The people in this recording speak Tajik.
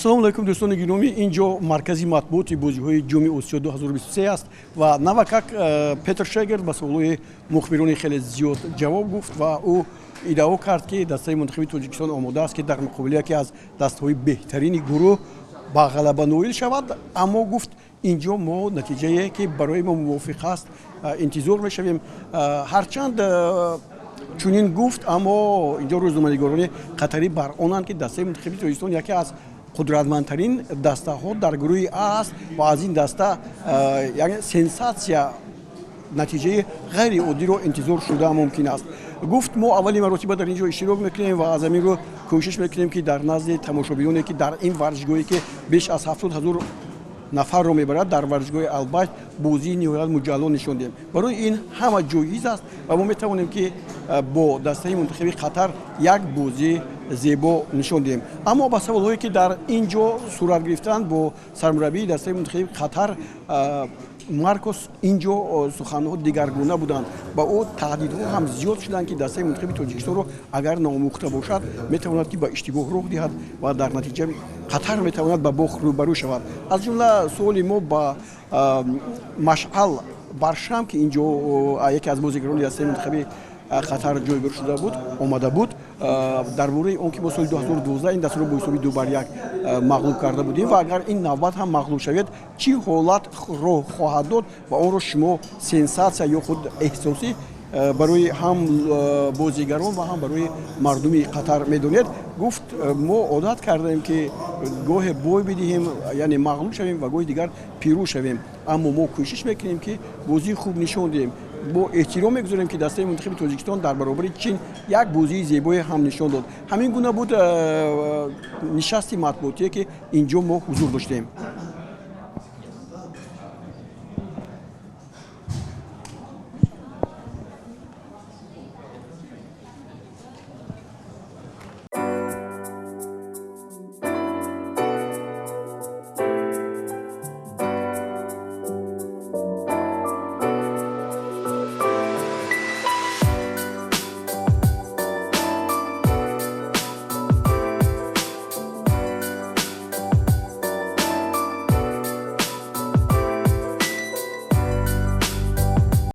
Ассалому алайкум, дӯстони гиромӣ. Ин ҷо маркази матбуоти бозиҳои Ҷоми Осиё 2023 аст ва навакак Петр Шегер ба саволҳои мухбирони хеле зиёд ҷавоб гуфт ва ӯ иддао кард, ки дастаи мунтахаби Тоҷикистон омода аст, ки дар муқобили яке аз дастаҳои беҳтарини гурӯҳ ба ғалаба ноил шавад. Аммо гуфт, ин ҷо мо натиҷае, ки барои мо мувофиқ аст, интизор мешавем. Ҳарчанд чунин гуфт, аммо инҷо рӯзноманигорони қатарӣ бар онанд, ки дастаи мунтахаби Тоҷикистон яке аз қудратмандтарин дастаҳо дар гурӯҳи А аст ва аз ин даста яъне сенсатсия, натиҷаи ғайриоддиро интизор шуда мумкин аст. Гуфт, мо аввали маротиба дар ин ҷо иштирок мекунем ва аз ҳамин рӯ кӯшиш мекунем, ки дар назди тамошобиноне, ки дар ин варзишгоҳе, ки беш аз 70 000 нафарро мебарад, дар варзишгоҳи Албайт бозии ниҳоят муҷалло нишон диҳем. Барои ин ҳама ҷоиз аст ва мо метавонем, ки бо дастаи мунтахаби Қатар як бозии зебо нишон диҳем. Аммо ба саволҳое, ки дар ин ҷо сурат гирифтанд бо сармураббии дастаи мунтахаби Қатар Маркос, ин ҷо суханҳо дигаргуна буданд. Ба ӯ таҳдидҳо ҳам зиёд шуданд, ки дастаи мунтахаби Тоҷикистонро агар наомӯхта бошад, метавонад, ки ба иштибоҳ роҳ диҳад ва дар натиҷа Қатар метавонад ба бохт рӯбарӯ шавад. Аз ҷумла суоли мо ба Машъал Баршам, ки ин ҷо яке аз бозигарони дастаи мунтахаби Қатар ҷойгир шуда буд, омада буд, дар бораи он ки мо соли 2012 ин дастаро бо ҳисоби 2 бар 1 мағлуб карда будем ва агар ин навбат ҳам мағлуб шавед, чӣ ҳолат роҳ хоҳад дод ва онро шумо сенсатсия ё худ эҳсосӣ барои ҳам бозигарон ва ҳам барои мардуми Қатар медонед, гуфт, мо одат кардаем, ки гоҳе бой бидиҳем, яъне мағлуб шавем, ва гоҳи дигар пирӯз шавем, аммо мо кӯшиш мекунем, ки бозии хуб нишон диҳем. Бо эҳтиром мегузорем, ки дастаи мунтахаби Тоҷикистон дар баробари Чин як бозии зебое ҳам нишон дод. Ҳамин гуна буд нишасти матбуотие, ки ин ҷо мо ҳузур доштем.